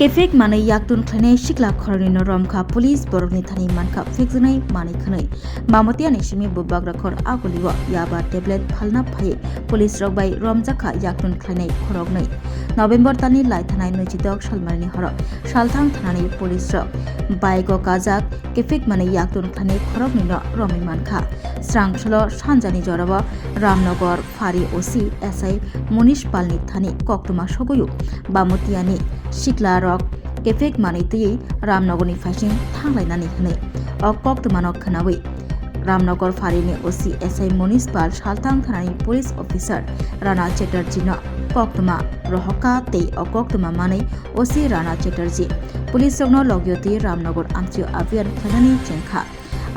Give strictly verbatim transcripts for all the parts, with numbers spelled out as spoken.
Effect manwi yaktun khlainai sikla khoroknwino romkha police, borokni thani mankha phekjaknai manwi khwnwi. Bamatiani simi bubagra khor agulio yaba tablet phalna phaiwi police rok bai romjakha yaktun khlainai khoroknwi. November talni lai thanai nwichidok salmarini horo Salthang thanani police rok bike o kajak effect manwi yaktun khlainai khoroknwino romwi mankha. Srang solo sanjani jorao Ramnagar Phari O C S I Munish Palni thani koktwma sogwi o Bamatiani sikla rok kefek manwi twiwi Ramnagarni phaising thanglainani hwnwi. O koktwmano khwnawi Ramnagar Pharini O C S I Munish Pal, Salthang thanani police officer Rana Chatterjee no koktwma rohorkha tei o koktwma manwi O C Rana Chatterjee police rokno logio twi Ramnagar amchio abhiyan khlainani chengkha.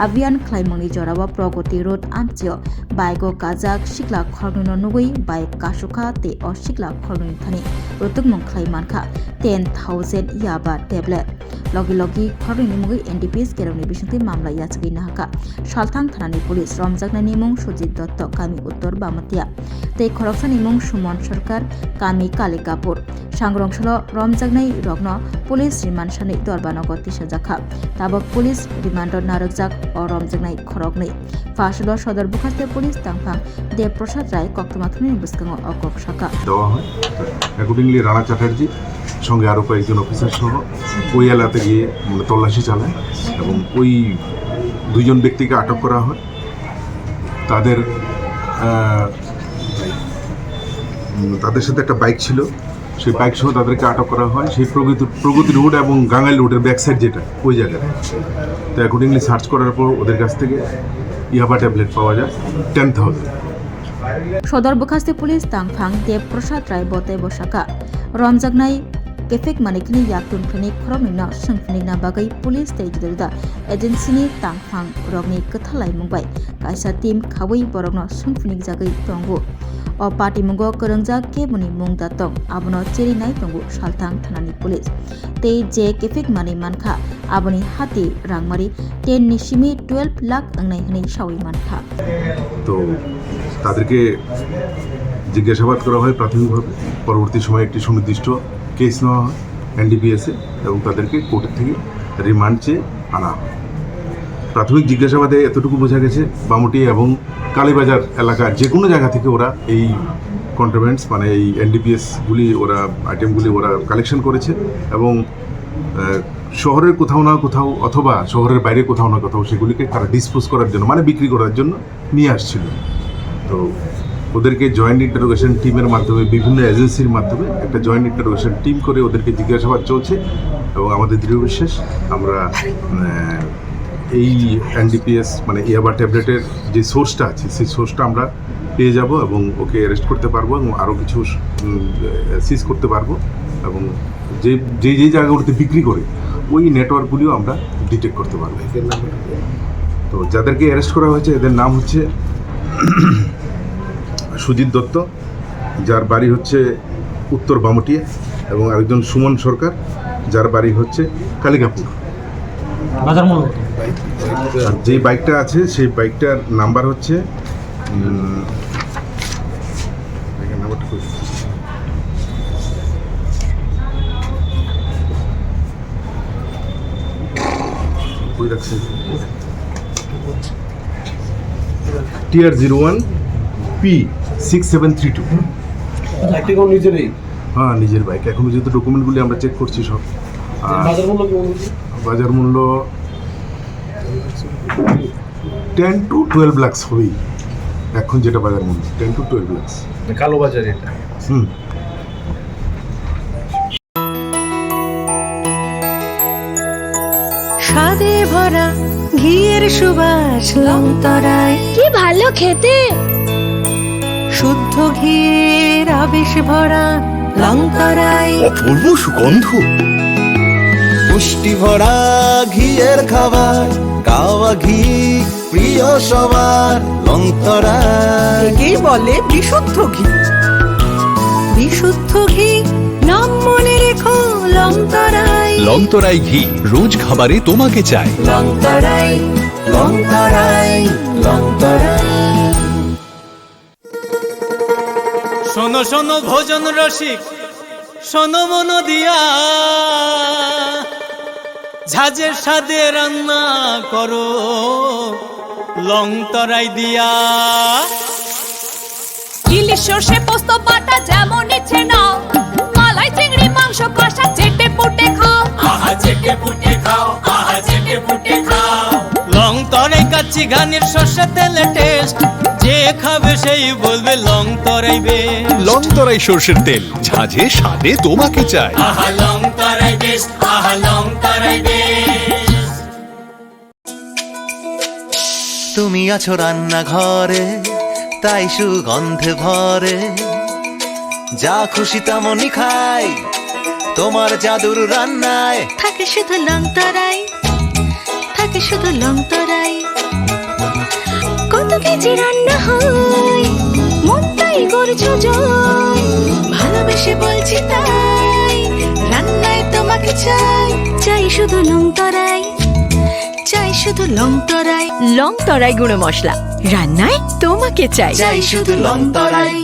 Abhiyan khlaimungni jorao Pragati Road amchio bike o kajak sikla khoroknwino nugwi bike kasukha tei o sikla khoroknwini thani rutwkmung khlai mankha ten thousand yaba tablet. Logi logi khoroknwini mungwi N D P S kerongni bisingtwi mamla yachagwi nahakha. Salthang thanani police romjaknaini mung Sujit Dotto, kami Uttor Bamatia, tei khoroksani mung Suman Sarkar, kami Kalikapur. Sangrong salo romjaknai rokno police remand sanwi Dorbanogo tisajakha. Tabok police remand o narwkjak o romjaknai khoroknwi. Pha salo Sodor Bwkhaste police tangphang Dev Prasad Rai koktwma thumnini bwskango o kok sakha. দেওয়া হয়। অ্যাকর্ডিংলি রানা চ্যাটার্জি সঙ্গে আরও কয়েকজন অফিসার সহ ওই এলাকাতে গিয়ে, মানে, তল্লাশি চালায় এবং ওই দুইজন ব্যক্তিকে আটক করা হয়। তাদের, আহ, উম, তাদের সাথে একটা বাইক ছিল, সেই বাইক সহ তাদেরকে আটক করা হয়। সেই প্রগতি, প্রগতি রোড এবং গাঙ্গাইল রোডের ব্যাক সাইড যেটা, ওই জায়গায়। তো অ্যাকর্ডিংলি সার্চ করার পর ওদের কাছ থেকে ইয়াবা ট্যাবলেট পাওয়া যায় ten thousand. Sodor Bwkhaste police tangphang Dev Prasad Rai bo tei bo sakha, romjaknai kefek manwi khwnwi yaktun khlainai khoroknwino swngphunikna bagwi police tei juda juda agency ni tang phang rokni kwthar laimung bai kaisa team khaui borokno swngphunikjagwi tongo. O patimungo kwrwngjak keboni mung da tong, abono cherinai tongo Salthang thanani police. Tei je kefek manwi mankha, aboni hati rangmari ten ni simi twelve lakh wngnai hwnwi saui mankha. তো তাদেরকে জিজ্ঞাসাবাদ করা হয় প্রাথমিকভাবে। পরবর্তী সময়ে একটি সুনির্দিষ্ট কেস নেওয়া হয় এনডিপিএসে এবং তাদেরকে কোর্ট থেকে রিমান্ড চেয়ে আনা হয়। প্রাথমিক জিজ্ঞাসাবাদে এতটুকু বোঝা গেছে, বামুটি এবং কালীবাজার এলাকার যে কোনো জায়গা থেকে ওরা এই কন্ট্রোভেন্স, মানে এই এনডিপিএসগুলি, ওরা আইটেমগুলি ওরা কালেকশন করেছে এবং, আহ, শহরের কোথাও না কোথাও অথবা শহরের বাইরে কোথাও না কোথাও সেগুলিকে তারা ডিসপোজ করার জন্য, মানে বিক্রি করার জন্য নিয়ে আসছিল। তো ওদেরকে জয়েন্ট ইন্টারোগেশন টিমের মাধ্যমে, বিভিন্ন এজেন্সির মাধ্যমে একটা জয়েন্ট ইন্টারোগেশন টিম করে ওদেরকে জিজ্ঞাসাবাদ চলছে এবং আমাদের দৃঢ় বিশ্বাস আমরা, আহ, এই এনডিপিএস, মানে ইয়াবা ট্যাবলেটের যে সোর্সটা আছে, সেই সোর্সটা আমরা পেয়ে যাব এবং ওকে অ্যারেস্ট করতে পারবো এবং আরও কিছু, উম, সিজ করতে পারবো এবং যে, যে, যে জায়গাগুলোতে বিক্রি করে ওই নেটওয়ার্কগুলিও আমরা ডিটেক্ট করতে পারবো। তো যাদেরকে অ্যারেস্ট করা হয়েছে এদের নাম হচ্ছে সুজিত দত্ত, যার বাড়ি হচ্ছে উত্তর বামটিয়া, এবং আরেকজন সুমন সরকার, যার বাড়ি হচ্ছে কালিকাপুর। বাজার মূল্য কত? আর যে বাইকটা আছে সেই বাইকটার নাম্বার হচ্ছে, উম, বাইকের নাম্বারটা কই? কই রাখছি? TR zero one P six seven three two. বাইকটা কোন নিজেরই? হ্যাঁ, নিজের বাইক। এখন পর্যন্ত ডকুমেন্টগুলি আমরা চেক করছি সব। আর বাজার মূল্য কেমন হচ্ছে? বাজার মূল্য টেন টু টুয়েলভ লাখস হবেই এখন, যেটা বাজার মূল্য, টেন টু টুয়েলভ লাখস। মানে কালো বাজার এটা। হুম। স্বাদে ভরা ঘিয়ের সুবাস লংতরায়। কি ভালো খেতে! শুদ্ধ ঘিয়ের আবেশ ভরা লংতরায়। অপূর্ব সুগন্ধ। পুষ্টি ভরা ঘিয়ের খাবার, কাওয়া ঘি প্রিয় সবার লংতরায়। একেই বলে বিশুদ্ধ ঘি। বিশুদ্ধ ঘি, নাম মনে রেখো লংতরায়। লংতরায় ঘি, রোজ খাবারে তোমাকে চাই। লংতরায়, লংতরায়, লংতরায়। শোনো শোনো ভোজন রসিক, শোনো মন দিয়া। সাজে সাদে রান্না করো লং তরাই দিয়া। ইলিশ সর্ষে পোস্ত বাটা যেমন ইচ্ছে নাও, মালাই চিংড়ি মাংস কষা চেটে পুটে খাও। আহা চেটে পুটে খাও, আহা চেটে পুটে খাও। লং তরাই কাচ্চি ঘানির সর্ষে তেলে টেস্ট, যে খাবে সেই বলবে লং তরাই বেস্ট। লং তরাই সর্ষের তেল, ঝাঁঝে স্বাদে তোমাকে চাই। আহা লং তরাই বেস্ট, আহা লং তরাই বেস্ট। তুমি আছো রান্নাঘরে, তাই সুগন্ধে ভরে। যা খুশি তেমনই খাই, তোমার জাদুর রান্নায়। থাকে শুধু লং তরাই, থাকে শুধু লং তরাই। কত কেজি রান্না হয়, মনটাই করছো জয়। ভালোবেসে বলছি তাই, রান্নায় তোমাকে চাই। চাই শুধু লং তরাই, চাই শুধু লং তরাই। লং তরাই গুঁড়ো মশলা, রান্নায় তোমাকে চাই। চাই শুধু লং তরাই।